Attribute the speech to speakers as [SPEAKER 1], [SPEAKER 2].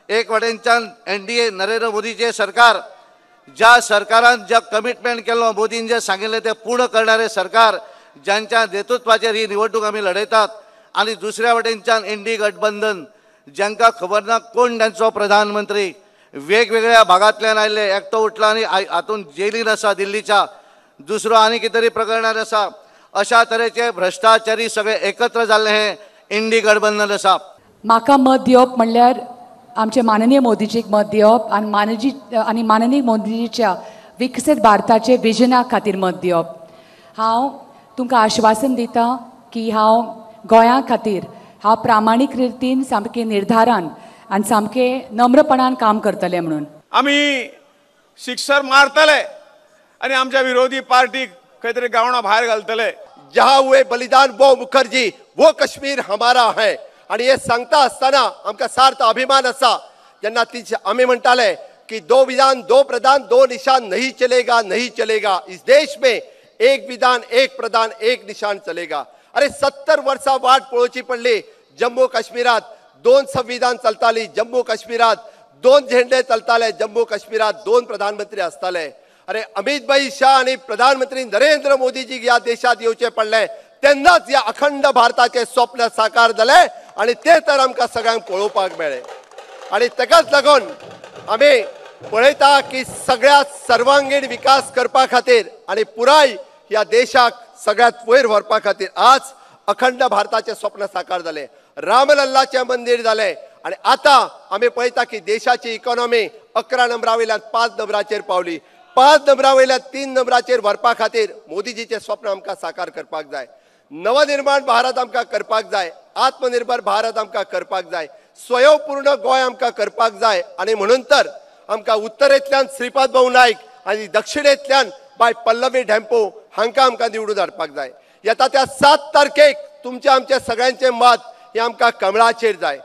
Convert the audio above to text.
[SPEAKER 1] एक वटेनच्यान एनडीए नरेंद्र मोदीचे सरकार, ज्या सरकारान ज्या कमिटमेंट केलो, मोदीन जे सांगिल्लें तें पूर्ण करणारे सरकार, ज्यांच्या नेतृत्वाचेर ही निवडणूक आमी लढयतात, आनी दुसऱ्या वटेनच्यान इंडी गठबंधन, जांकां खबर ना कोण तांचो प्रधानमंत्री, वेगवेगळ्या भागांतल्यान आयिल्ले, एकटो उठला आनी हातून जेलीन आसा दिल्लीच्या, दुसरो आनी कितें तरी प्रकरणान आसा, अशा तरेचे भ्रश्टाचारी सगळे एकत्र जाल्ले हे इंडी गठबंधन आसा.
[SPEAKER 2] म्हाका मत दिवप म्हणल्यार आमचे माननीय मोदीजीक मत दिवप आनी माननीय मोदीजीच्या विकसीत भारताचे विजना खातीर मत दिवप. हांव तुमकां आश्वासन दिता की हांव गोंया खातीर हांव प्रामाणीक रितीन सामकें निर्धारान आनी सामकें नम्रपणान काम करतलें म्हणून.
[SPEAKER 3] आमी सिक्सर मारतले आनी आमच्या विरोधी पार्टीक खंय तरी गावणा भायर घालतले.
[SPEAKER 4] जहाँ हुए बलिदान वो मुखर्जी, वो कश्मीर हमारा है. आनी हे सांगता आसतना आमकां सार्थ अभिमान आसा. जेन्ना ती आमी म्हणटाले की दो विधान दो प्रधान दो निशान नहीं चलेगा नहीं चलेगा, इस देश में एक विधान एक प्रधान एक निशान चलेगा. अरे 70 वर्सां वाट पळोवची पडली. जम्मू काश्मीरात 2 संविधान चलताली, जम्मू काश्मीरात 2 झेंडे चलताले, जम्मू काश्मीरात 2 प्रधानमंत्री आसताले. अरे अमित भाई शाह आनी प्रधानमंत्री नरेंद्र मोदीजी ह्या देशात येवचे पडले तेन्नाच ह्या अखंड भारताचे स्वप्न साकार जालें आनी ते तर आमकां सगळ्यांक पळोवपाक मेळ्ळें. आनी ताकाच लागून आमी पळयता की सगळ्या सर्वांगीण विकास करपा खातीर आनी पुराय ह्या देशाक सगळ्यांत वयर व्हरपा खातीर आज अखंड भारताचें स्वप्न साकार जालें, रामलल्लाचें मंदीर जालें आनी आतां आमी पळयता की देशाची इकॉनॉमी 11 नंबरा वयल्यान 5 नंबराचेर पावली. 5 नंबरा वयल्यान 3 नंबराचेर व्हरपा खातीर मोदीजीचें स्वप्न आमकां साकार करपाक जाय. नवनिर्माण भारत आमकां करपाक जाय, आत्मनिर्भर भारत आमकां करपाक जाय, स्वयंपूर्ण गोंय आमकां करपाक जाय. आनी म्हणून तर आमकां उत्तरेंतल्यान श्रीपाद भाऊ नायक आनी दक्षिणेंतल्यान बाय पल्लवी ढेंपो हांकां आमकां निवडून हाडपाक जाय. येता त्या 7 तारखेक तुमचें आमचें सगळ्यांचें मत हें आमकां कमळाचेर जाय.